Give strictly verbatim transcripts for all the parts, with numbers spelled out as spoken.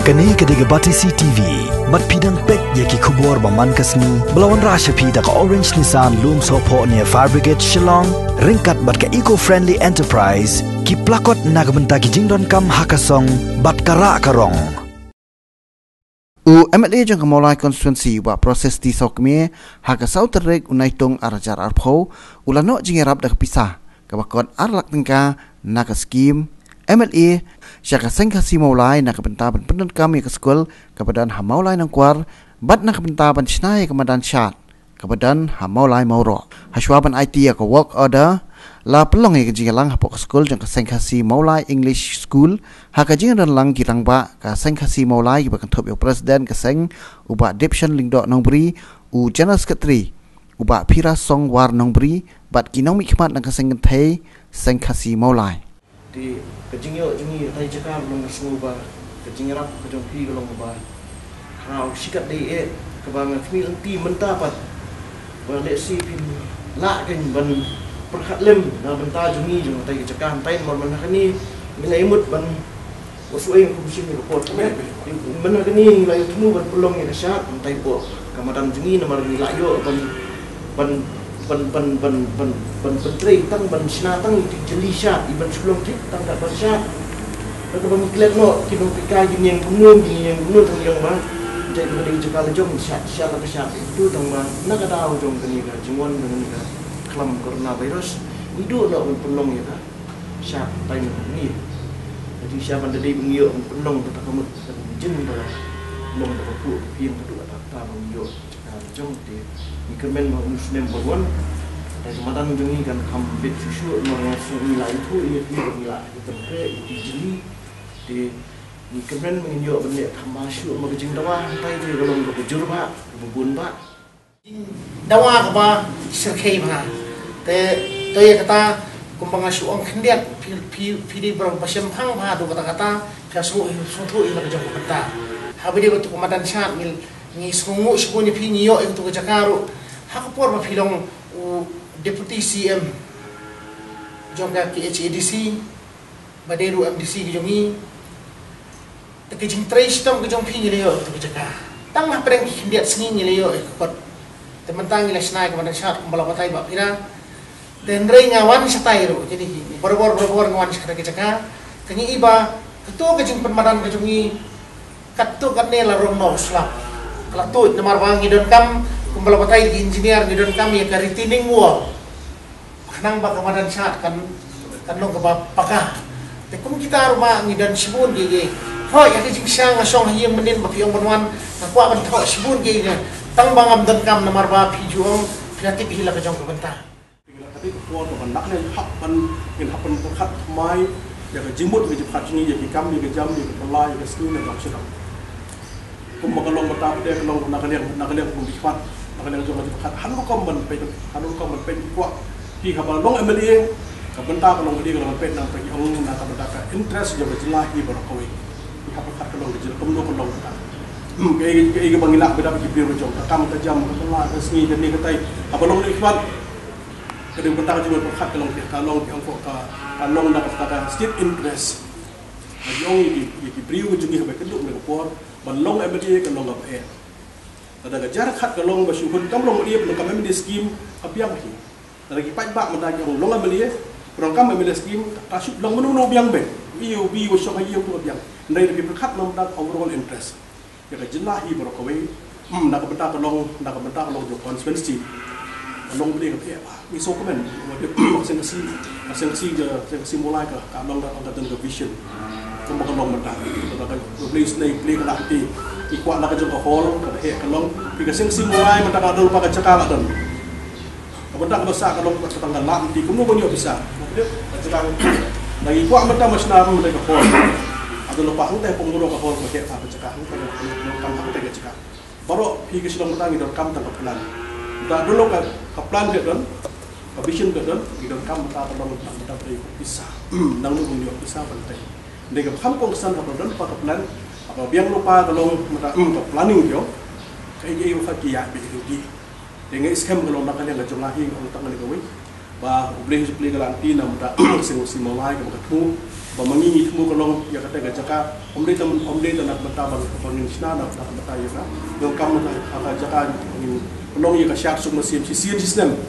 Kane ka dei ka Batesi T V. Bad phi dang peit ïa ki khubor ba man ka sngi ba la wanrah sha phi da ka Orange Nissan Lumsohphoh near Fire Brigade Shillong, ryngkat bad ka Eco Friendly Enterprise, ki plakot na ka bynta ki jingdonkam ha ka song bad ka rah ka rong. U M L A jong ka Mawlai Constituency, Bah Proses T Sawkmie, ha ka saw tarik u Naitung ar hajar arphew, u la noh jingïarap da ka pisa kaba kot ar lak tyngka na ka skim M L A sha ka Seng Khasi Mawlai na ka bynta ban pyndonkam ïa ka skul kaba don ha Mawlai Nongkwar, bad na ka bynta ban shna ïa ka madan shad kaba don ha Mawlai Mawroh. Hashwa ban aiti ïa ka work order, la pynlong ïa ka jingïalang hapoh ka skul jong ka Seng Khasi Mawlai English School, ha ka jingdon lang ki rangbah ka Seng Khasi Mawlai kiba kynthup ïa u President ka seng, u Bah Dipshan Lyngdoh Nongbri, u General Secretary, u Bah Phira Songwar Nongbri, bad ki nongmihkhmat na ka seng kynthei Seng Khasi Mawlai. Te ka jingïoh jong ngi ha katei ka jaka ruh ka long ka sngew ba ka jingïarap ka jong phi ka long kaba khraw shikatdei eh, kaba nga khmih lynti mynta pat ba lehse phin lah kein ban pyrkhat lem na ka bynta jong ngi jong katei ka jaka. Hynrei namar mynta kane ngi la ïa mut ban Wa shu ai kum shin ni report. Mynta kane ngi la ïoh thmu ban pynlong ïa ka shad, mynta ïa ka madan jong ngi namar ngi la ïoh ban ban ban ban ban ban ban trei tang ban shna tang ïa ki jali shad, i ban shu long thik tang ka ban shad. Kaba ngi klet noh ki nongpika ki niang kumno ki niang kumno tang ïong ba jai ka dei jaka la jong shad shad la ka shad. Itu tang ba na ka daw jong kane ka jingwan jong kane ka khlam corona virus, ngi duh noh ban pynlong ïa ka shad tai na ngi. Ka jingshisha ban da dei ba ngi ïoh ban pynlong kata ka mut ka jing ba long ba ka phuh ka phieng ka duh kata kata ba ngi ïoh jaka jong te. Ngi kyrmen ba u snem ba wan kata ka madan jong ngi kan kham bit shuh shuh namar nga sngew ngi la ïathuh ïa ki ba ngi la ïa pynkreh ïa ki jli. Te ngi kyrmen ba ngin ïoh ban leh kham bha shuh namar ka jingdawa hangtai te ka long kaba jur bha kaba bun bha. Dawa kaba syrkhei bha. Te, te ïa kata kumba nga shu ong khyndiat phi, phi, phi dei ba, ba shemphang bha haduh katta katta, phi sngewthuh, sngewthuh ïa la ka jong ka bynta. Haba dei ba tu ka madan shad ngi, ngi sngewnguh shibun ïa phi ngi ïoh ïa tu ka jaka ruh. Ha ka por ba phi long u Deputy C M jong ka K H A D C, ba dei ruh M D C ka jong ngi. Te ka jingtrei shitom ka jong phi ngi la ïoh ïa ka jaka. Tang hapdeng ki khyndiat sngi ngi la ïoh ïa ka kot. Te mynta ngi la shna ïa ka madan shad kumba la batai Bah Phira. Te hynrei nga wan shatai ruh kine ki barabor barabor nga wan sha kata ka jaka. Te ngi i ba kato ka jingpynmadan ka jong ngi katto katne la rung noh slap. Ka la tuid namar ba ngi donkam kumba la batai ki engineer ngi donkam ïa ka retaining wall. Khnang ba ka madan shad kan, kan long kaba paka. Te kum kita ruh ma ngi don shibun ki, ki. Hooid, ha ka jingshisha nga shong ha ïing mynnin ba phi ong ban wan, nga kwah ban thoh shibun ki, ki. Tang ba ngam donkam namar ba phi ju ong phi la tip hi la ka jong ka bynta. Ka dei ka por kaba nak ngin hap ban, ngin hap ban pyrkhat thymmai ïa ka jingmut ka jingpyrkhat jong ngi, ïa ki kam, ïa ka jam, ïa ka pyrla, ïa ka sngi, ïa ka jong sdang. Kumba ka long mynta pat ka long na ka liang, na ka liang ka bynta, na ka liang jong ka jingpyrkhat. Hynrei rukom ban peit, hynrei rukom ban peit kwah. Ki haba long M L A, ka bynta ka long M L A ka long ban peit na ka, ong na ka bynta ka interest jong ka jylla hi baroh kawei. Ki haba kat ka long ka jylla kumno ka long ka. Hmm, ka, ka, ka, ka bang ila beda ki briew jong ka kam ka jam ka pyrla ka sngi ka ni ka tai. Haba long ni khmat. Ka dei bynta ka jingpyrkhat ka long ka, ka long ka, ka, ka long na ka bynta ka state interest. Ka jong ki, ki, ki briew ka jong ki haba ka duk na ka por. Ban long M L A ka long kaba eh. Lada ka jar khat ka long ba shu hun kam long M L A, ban long kam M L A scheme ka biang hi. Lada ki paidbah mynta ki ong long M L A, ban long kam M L A scheme ka shu long mano mano biang bek. Ïa u bi u shong ïa u ka biang. Hynrei da ki pyrkhat long da overall interest. Ïa ka jylla hi baroh kawei. Hmm, na ka bynta ka long, na ka bynta ka long jong constituency. Ka long M L A ka biang. Ngi sngewkmen, ka seng ka si, ka seng ka si ka, seng ka si Mawlai ka, ka long ka, ka don ka vision. Kumba ka long mynta. Ka, ka, ka place nei play ka dah ti. Ngi kwah la ka jong ka hall, ka heh ka long. Phi ka seng ka si Mawlai mynta ka don pa ka jaka la don. Ka mynta ka basa ka long ka tang ka lah ti. Kumno ban ïoh pisa. Ka jaka. Ngi kwah mynta ma shna mynta ka hall. Ado la pa hangtai pung ka hall ka heh pa ka jaka. Hangtai ka, hangtai ka jaka. Baroh phi ka Shillong mynta ngi donkam tang ka plan. Mynta dulu ka, ka plan ka don, ka vision ka don, ngi donkam mynta ka long tang mynta ka pisa. Nang lu ngi pisa ban tai. Dei ka kham kongsan ka don pa ka plan, ka biang ruh pa ka long mynta, hmm, ka planning ka. Ka ïa ïa ka ki ïa bi ki. Dei ngi skhem ka long na ka liang ka jong nga hi ka long tang ka wei. Ba U Blei u plie ka lynti na mynta ka seng u seng Mawlai kaba ka thmu. Ba ma ngi ngi thmu ka long ïa kata ka jaka, ym dei tang, ym dei tang na ka bynta ba, ba ngin shna, na ka bynta ïa ka, ïa ka kam, na ka jaka, ngin long ïa ka shad suk mynsiem shisien shisnem.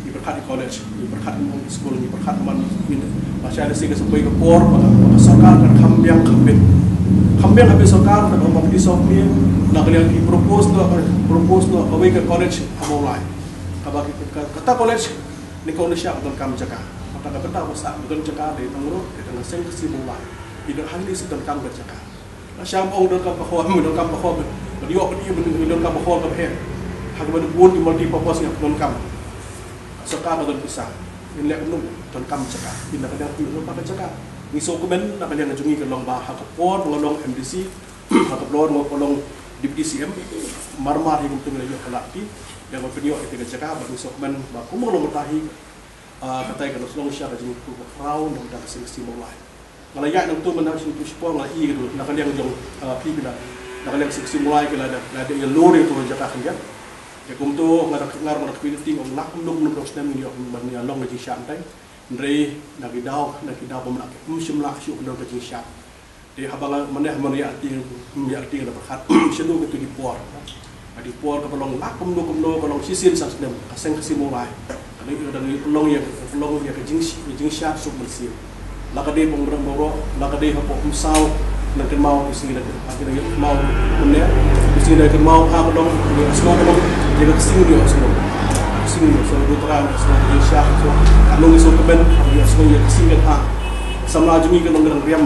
Ngi pyrkhat ïa college, ngi pyrkhat ïa skul, ngi pyrkhat man ngi, ba shai lehse ka sa poi ka por ba ka, ba ka sorkar kan kham biang kham bit. Kham biang kham bit sorkar, na ka bynta ka baptism ni, na ka liang ki propose noh, propose noh kawei ka college ha Mawlai. Kaba ki, ka, kata college, nyngkong nyngshap ka donkam jaka. Kata ka bynta ba sa ka don jaka, dei tang ruh, dei tang ka Seng Khasi Mawlai. Ki don hangne sa donkam ka jaka. Lashai ong donkam ba khor, donkam ba khor, ba ïoh ba ïoh donkam ba khor kaba heh. Ha kaba bun ki multi purpose ïa donkam. Sorkar ba don pisa. Ngin leh kumno, donkam jaka. Ngin, na ka liang jong ngi ka jaka, ngi sngewkmen, na ka liang jong ngi ka long ba ha ka por ba nga long M D C, ha ka por ba nga long Deputy C M, mar mar hi kumta ngi la ïoh ka lad ki ïa ba pynïoh ïa ka jaka, ba ngi sngewkmen ba kumba ka long mynta hi, ah, katai ka la long sha ka jingpynkhraw na ka Seng Khasi Mawlai. Nga la ïaid nangto mynta shipor, nga la i ka, na ka liang jong, ah, phi, phi la, na ka liang Seng Khasi Mawlai ki la da, la da ïa lor ïa kato ka jaka khyndiat. Te kumto nga da, nga da, nga da kyrpad ïa lade, ong lah kumno kumno snem ngin ïoh ban ïa long ka jingshad, hynrei na ki daw, na ki daw ba mlah kim shym lah shuh ban long ka jingshad. Te haba nga mynne mynne ïa lade, ïa lade nga da pyrkhat shano kito ki por. Ka dei por kaba long lah kumno kumno, ka long shisien san snem, ka Seng Khasi Mawlai ka dang, ka dang long ïa, long ïa ka jing, jingshad suk mynsiem. La ka dei pynrem baroh, la ka dei hapoh Umsaw, nang kynmaw, ki sngi nang kynmaw, mynne ki sngi nang kynmaw, ha ka long, ïa ka sngi ka long, ïa ka sngi ïa ka sngi. Ka sngi ïa ka sngi, ka long ïa ka sngi ka long, ïa ka sngi ka long, ïa ka sngi ka long. Samla jong ngi ka long ka dang riam,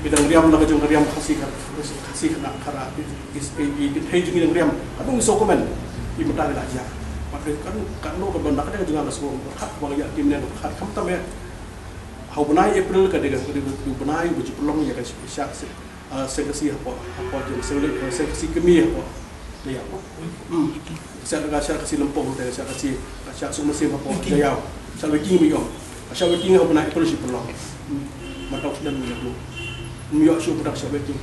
ka dang riam, la ka jong ka riam Khasi ka, Khasi ka na ka ra. Ki, ki, ki, ki thei jong ngi dang riam. Katno ngi sngewkmen. Ki mynta ki la jia. Bad ka, kan, katno ka ban da ka dei ka jingkhat sngewkmen. Khat ba ïa ki mynne khat khamtam ïa. Ha u bnai April ka dei ka, ka dei u bnai ba ju pynlong ïa ka shad, shad, ah, Seng Khasi hapoh, hapoh jong Seng, Seng Khasi kmie hapoh. Dei ïa. Hmm. Shad ka, shad Khasi Lympung, dei ka shad Khasi, ka shad suk mynsiem hapoh Jaiaw. Shad Weiking ba ïoh. Shad Weiking ha u bnai April ju pynlong. Hmm. Mynta u snem ngi ïoh. Ym ïoh shuh ba dang shad Weiking.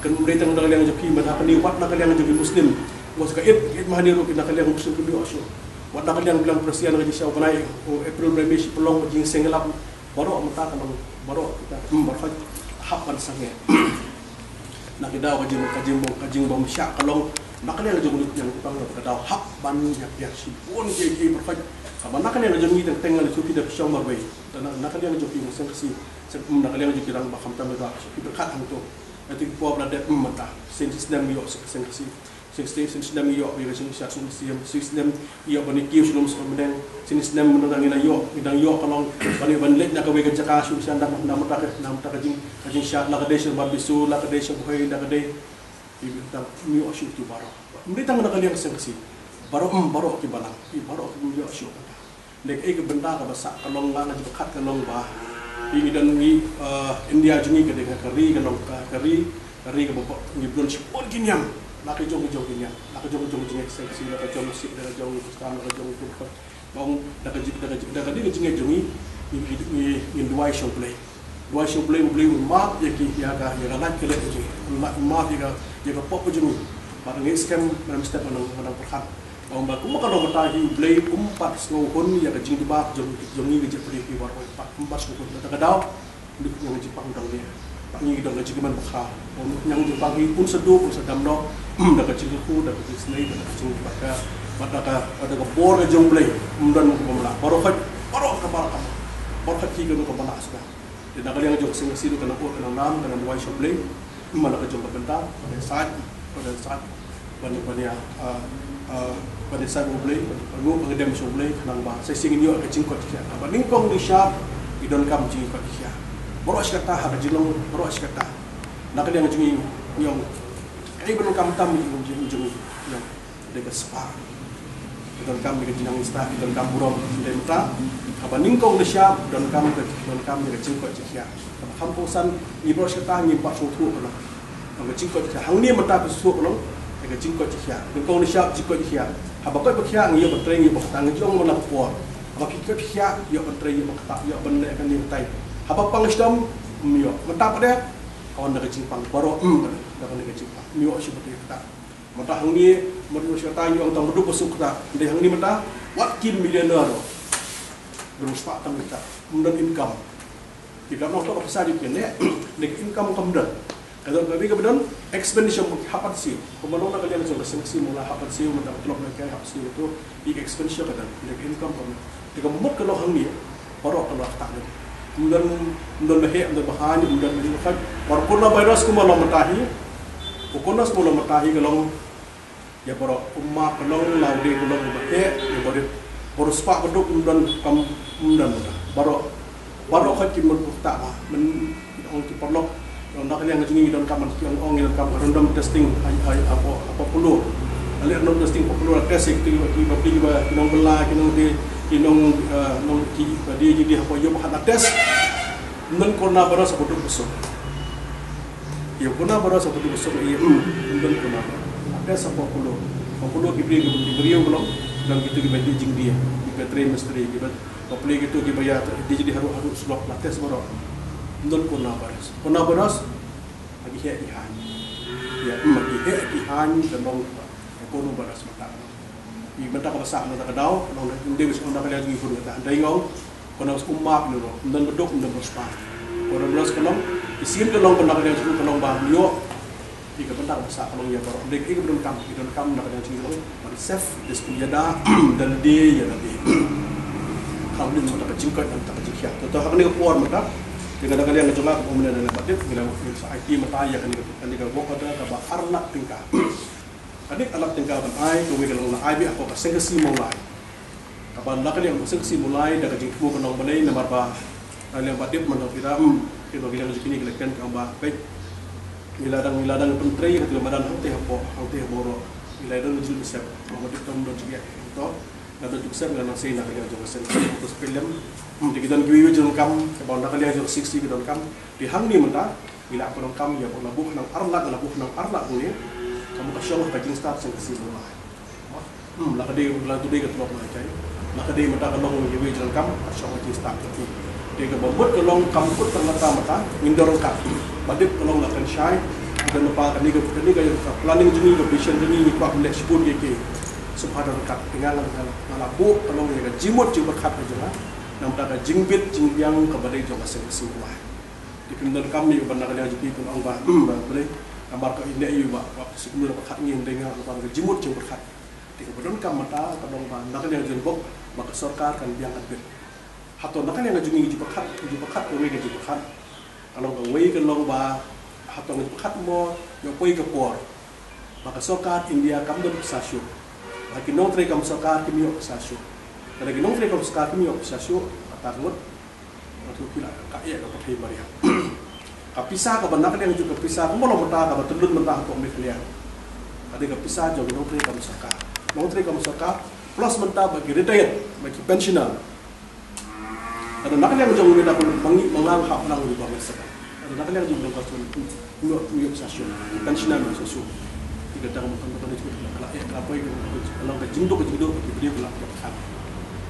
Kan ym dei tang na ka liang jong ki, mynta kane wat na ka liang jong ki Muslim. Wat ka Eid, Eid Mahani ruh ki na ka liang Muslim kim ïoh shuh. Wat na ka liang, liang Khristan ka jingshisha u bnai, u April bnai May shi pynlong jingseng lap. Baroh mynta ka long, baroh kita, hmm, baroh hap ban sangeh. Na ki daw ka jing, ka jingbym, ka jingbym shah ka long na ka liang jong u Nongpyniaid, ka daw hap ban ïa, ïa shibun ki, ki baroh. Kaba na ka liang jong ngi teng teng la shu ki da shong marwei. Na, na ka liang jong ki Seng Khasi, Seng, na ka liang jong ki rangbah khamtam da ki pyrkhat hangto. Ïa tu ki por ba la dep, hmm, mynta. Shisien snem ïoh Seng Khasi. Shisien snem ïoh ïa ka jingshad suk mynsiem. Shisien snem ïoh ban ïa kiew sha lum sha bneng. Shisien snem mynta ngi dang ïoh, ngi dang ïoh ka long ban ïa ban leit na kawei ka jaka shu shan dang na mynta ka, na mynta ka jing, ka jingshad, la ka dei sha Marbisu, la ka dei sha Bhoi, la ka dei. Ïa mynta ngi ïoh shuh tu baroh. Ym dei tang na ka liang Seng Khasi. Baroh, hmm, baroh ki balang. Ïa baroh ki ïoh shuh. Dei kaei ka bynta kaba sah ka long, nga nga ju pyrkhat ka long ba, ngi don ngi, eh, India jong ngi ka dei ka ri ka long ka, ka ri, ka ri kaba ngi bun shibun ki niam. La ka jong ka jong ki niam, la ka jong ka jong ka jingngeit Seng Khasi, la ka jong Sikh, la ka jong Khristan, la ka jong Hindu. Ba ong da ka jing, da ka jing, da ka dei ka jingngeit jong ngi, ngi, ngi, ngi, ngin duwai sha U Blei. Duwai sha U Blei un map ïa ki, ïa ka, ïa ka lait ka leit jong ngi. Un map, un map ïa ka, ïa ka pop jong ngi. Bad ngi skhem, mynstep mynta, mynta pyrkhat. Ong ba kumba ka long mynta hi U Blei um pat sngewhun ïa ka jingdubab jong, jong ngi ka jaitbynriew hi baroh, pat um pat sngewhun. Kata ka daw ngi nang jingpang dang ne. Pat ngi dang ka jingkmen bakha. Ong nang jingpang hi un sa duk un sa dam noh. Da ka jingkyrkhu, da ka jingsnei, da ka jingpaka, bad da ka, da ka bor ka jong U Blei. Um don kumba lah. Baroh khoit, baroh ka baroh ka. Baroh khoit hi ka long ka baroh shuh. Te na ka liang jong ka Seng Khasi ruh ka nang ur, ka nang nam, ka nang duwai sha U Blei. Ym na ka jong ka bynta, ka dei sait, ka dei sait. Ban, ban ïa, ah, ah, ban ïa sait U Blei, ban, ban ïa dem sha U Blei, khnang ba sa shisien ngin ïoh ka jingkoit jingkhiah. Kaba nyngkong nyngshap, ngi donkam jingkoit jingkhiah. Baroh shi katta ha ka jinglong, baroh shi katta. Na ka liang jong ngi, ngi ong, kaei ba donkam tam ngi ong jong ngi, ngi ong. Dei ka spah. Ki donkam ïa ka jingnang ïa spah, ki donkam burom, dei mynta. Kaba nyngkong nyngshap, donkam ka, donkam ïa ka jingkoit jingkhiah. Kaba kham kongsan, ngi baroh shi katta ngim pat sngewthuh ka long. Ka jingkoit jingkhiah. Hangne mynta ka sngewthuh ka long, ïa ka jingkoit jingkhiah. Nyngkong nyngshap jingkoit jingkhiah. Haba koit ba khiah ngi ïoh ban trei, ngi ïoh ban kata, ngi ïoh ban la ka por. Haba ki koit ba khiah, ïoh ban trei, ïoh ban kata, ïoh ban leh kane katai. Haba pang shitom, ym ïoh. Mynta pat de, ka wan da ka jingpang. Baroh, ym, da kane ka jingpang. Ym ïoh shuh ba trei kata. Mynta hangne, mynta shi katta ngi ong tang marduk ba suk katta. Hynrei hangne mynta, wat ki millionaire ruh. Ba ym spah tam kita. Ym don income. Ki kam long to ka pisa jong ki ne, ne ka income kam don. Ka don ka bi ka ba don expenditure mo ki hap ban siew. Kumba long na ka liang jong ka seng ka siew mo la hap ban siew, mo ta ka tulop na ka hap siew to, ki expenditure ka don, ne ka income kam don. Te ka mut ka long hangne, baroh ka long tak don. Ym don, ym don ba heh, ym don ba haiñ, ym don ba haiñ. Baroh coronavirus kumba long mynta hi. Ko coronavirus kumba long mynta hi ka long ïa baroh, ummat ka long, lawei ka long, ba heh, ïa barit. Baroh spah ba duk ym don kam ym don. Baroh, baroh ka ki mut ta ba. Men ong ki paralok, ong na ka liang jong ngi don kam, ong ong don kam random testing, ai ai apo apo pulu. Ale random testing apo pulu, test ki ba ki ba ki ba ki nong bela, ki nong di, ki nong, eh, nong ki ba di di di apo ïoh ba test. Ym don coronavirus apo duk besuk. Ïa coronavirus apo duk besuk ïa, hmm, ym don coronavirus. Test apo pulu. Apo pulu ki bri ki bri ki bri ki long, don kitu ki ba di jingdie, ki ba trei mistri, ki ba Ba pule kitu ki ba ïa di jadi haru haru slok la test baroh. Ym don coronavirus. Coronavirus agi heh ki haiñ. Ïa, ym agi heh ki haiñ ka long ba coronavirus mynta. Ïa mynta ka ba sah mynta ka daw, ka long da ym dei ba sah mynta ka liang jong ngi hun kata. Dei ngong, coronavirus ummat ym don, ym don ba duk, ym don ba spah. Coronavirus ka long, ki sien ka long mynta ka liang jong ngi ka long ba ym ïoh Te ka bynta ba sah ka long ïa baroh. Dei ka ba donkam, ka donkam na ka liang jong ngi long ban save, dei sha ïada, da lade ïa lade. Kam nym mynta ka jingkoit, mynta ka jingkhiah. To, to ha kane ka por mynta, te ka na ka liang jong nga ka ba mynta na ka dip, ngi la ngi sa aiti mynta ïa kane ka, kane ka work order kaba ar lak tyngka. Kane ar lak tyngka ban ai, kawei ka long la ai beit ha ka Seng Khasi Mawlai. Kaba na ka liang Seng Khasi Mawlai da ka jingthmu ka nong balei namar ba na ka liang Bah Dip man dang phi da, hmm, ki ba ki liang jong kine ki la kren ka ong ba peit. Ngi la dang, ngi la dang pyntrei ha ka madan hangtei hapoh, hangtei hapoh ruh. Ngi la dang jingpynsep, Bah Dip tam don jingeh. To, la don jingpynsep ngi la nang sei na ka liang jong ka Seng Khasi Mawlai. Hmm, te ki don kiwei kiwei jingdonkam, kaba na ka liang jong ka Seng Khasi ki donkam. Te hangne mynta, Ngi la pyndonkam ïa ba la buh nang ar lak, la buh nang ar lak ne. Ka mut ka shong ha ka jingstad Seng Khasi Mawlai. Hmm, la ka dei, la ka dei ka tulop na ka jai. La ka dei mynta ka long ïa wei jong kam, ka shong ha ka jingstad ka ti. Dei kaba mut ka long kam kut tang kata mynta, ngin donkam. Ba dei ka long la kan shai. Ka na pa kane ka, kane ka planning jong ngi, ka vision jong ngi, ngi kwah ban leh shibun ïa ki. Sngewbha donkam. Te nga la, nga la buh ka long ïa ka jingmut jingpyrkhat ka jong nga. Namar ka jingbit jingbiang kaba dei jong ka Seng Khasi Mawlai. Te phim donkam ïa ba na ka liang jong phi phin ong ba, hmm, ba balei, namar ka ine ïa ba, ba shu kumno ba khat ngin dei nga ba ka jingmut jingpyrkhat. Te kaba donkam mynta ka long ba na ka liang jong bok ba ka sorkar kan biang kan bit. Hato na ka liang jong ngi jingpyrkhat, jingpyrkhat kawei ka jingpyrkhat. Ka long kawei ka long ba hato ngi pyrkhat mo ïa poi ka por. Ba ka sorkar India kam don pisa shuh. Ba ki nongtrei kam sorkar kim ïoh pisa shuh. Ba ki nongtrei kam sorkar kim ïoh pisa shuh. Kata ka mut Nga tu ki la ka ïa ka pyrthei mariang. Ka pisa kaba na ka liang jong ka pisa kumba long mynta kaba tylun mynta hapoh Meghalaya. Ka dei ka pisa jong nongtrei kam sorkar. Nongtrei kam sorkar plus mynta ba ki retired, ba ki pensioner. Ka dei na ka liang jong mynta ba ngi mangang hap nang ruh ba mynta. Ka dei na ka liang jong ka sorkar. Ngi, ngi ïoh session, pensioner ngi ïoh session. Ki kata ka mut ka dei ka la eh ka poi ka long ka jingduk ka jingduk ki briew ka la ka.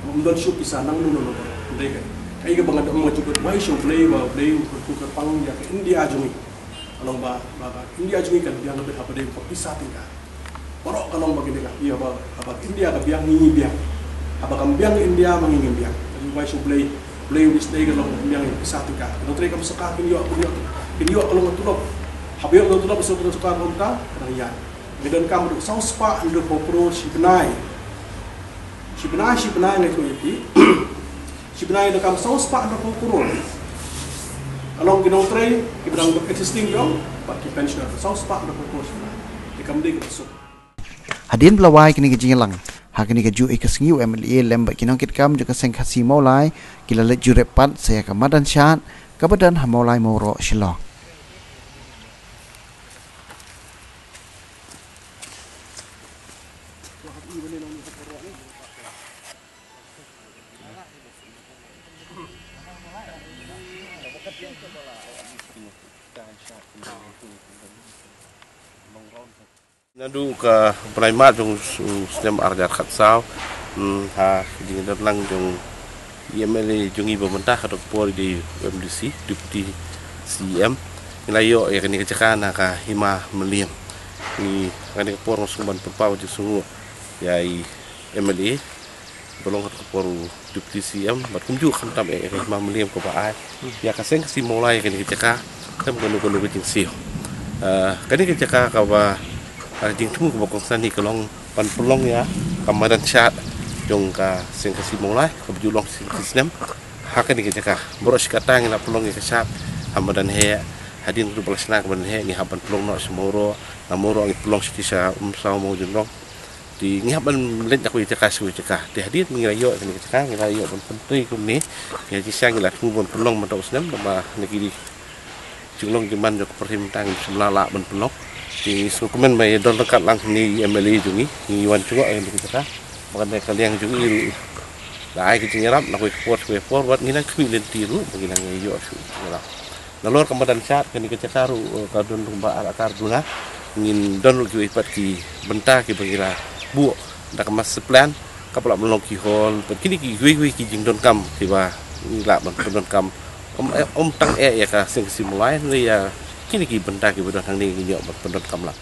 Ym don shuh pisa nang nu nu. Dei ka. Kaei kaba nga dang ong, nga ju kut wai sha U Blei ba U Blei u kyrkhu kyrpang ïa ka India jong ngi. Ka long ba, ba, ba India jong ngi kan biang ka bit haba dei ka pisa tyngka. Baroh ka long ba kine ka, ïa ba, haba India ka biang ngi ngi biang. Haba kam biang India ma ngi ngi biang. Ka ju wai sha U Blei, U Blei u isynei ka long ka biang ïa pisa tyngka. Ka nongtrei kam sorkar kin ïoh, kin ïoh, kin ïoh ka long ka tulop. Haba ïoh ka long tulop, ka sorkar, ka sorkar ka long ka, ka dang ïaid. Ngi donkam ruh saw spah hynriewphew klur shi bnai. Shi bnai, shi bnai ngi ïoh ïa ki. Shi bnai donkam saw spah hynriewphew klur. Ka long ki nongtrei, ki ba dang existing jong, bad ki pensioner saw spah hynriewphew klur shi bnai. Te kam dei kaba suk. Hadien ba la wai kane ka jingïalang ha kane kajuh ka sngi, u M L A lem bad ki nongkitkam jong ka Seng Khasi Mawlai ki la leit jurip pat sha ka madan shad kaba don ha Mawlai Mawroh, Shillong. Naduh ka bnai Maï jong u snem ar hajar khatsaw, hmm, ha ka jingdon lang jong i M L A jong ngi ba mynta, ka dei ka por i dei u M D C, Deputy C E M, ngi la ïoh ïa kane ka jaka na ka hima Mylliem. Ngi, kane ka por nga sngewbha ban pynpaw jingsngewnguh ïa i M L A ba long ha ka por u Deputy C M bad kumjuh khamtam eh ka hima Mylliem kaba ai ïa ka Seng Khasi Mawlai kane ka jaka. Tam kano kano ka jingsiew, kane ka jaka kaba jingthmu kaba kongsan hi ka long ban pynlong ïa ka madan shad jong ka Seng Khasi Mawlai kaba ju long shi snem. Ha kane ka jaka baroh shi katta ngi la pynlong ïa ka shad ha madan heh. Hadien ruh ba la shna ka madan heh ngi hap ban pynlong noh sha Mawroh, na Mawroh ngi pynlong sha Umsaw Mawjynrong. Te ngi hap ban leit na kawei ka jaka sha kawei ka jaka. Te hadien ngi la ïoh kane ka jaka ngi la ïoh ban pyntrei kumne. Ïa jingshisha ngi la thmu ban pynlong mynta u snem, namar na ki jinglong jingman jong ka pyrthei mynta ngim shym la lah ban pynlong. Te ngi sngewkmen ba ïa don ryngkat lang kine i M L A jong ngi, ngi wan jngoh ïa kane ka jaka. Ba kane ka liang jong i ruh la ai ka jingïarap na kawei ka por sha kawei ka por, bad ngi nang khmih lynti ruh ba ngi nang ïoh shuh ïarap. Nalor ka madan shad kane ka jaka ruh ka don ruh ba ar akar duna. Ngin don ruh kiwei pat ki bynta kiba ngi la buh da ka master plan, ka ba la pynlong ki hall bad kine kiwei kiwei ki jingdonkam kiba ngi lah ban pyndonkam. Ym, ym tang eh ïa ka Seng Khasi Mawlai, hynrei ïa kine ki bynta kiba don hangne ngin ïoh ban pyndonkam lang.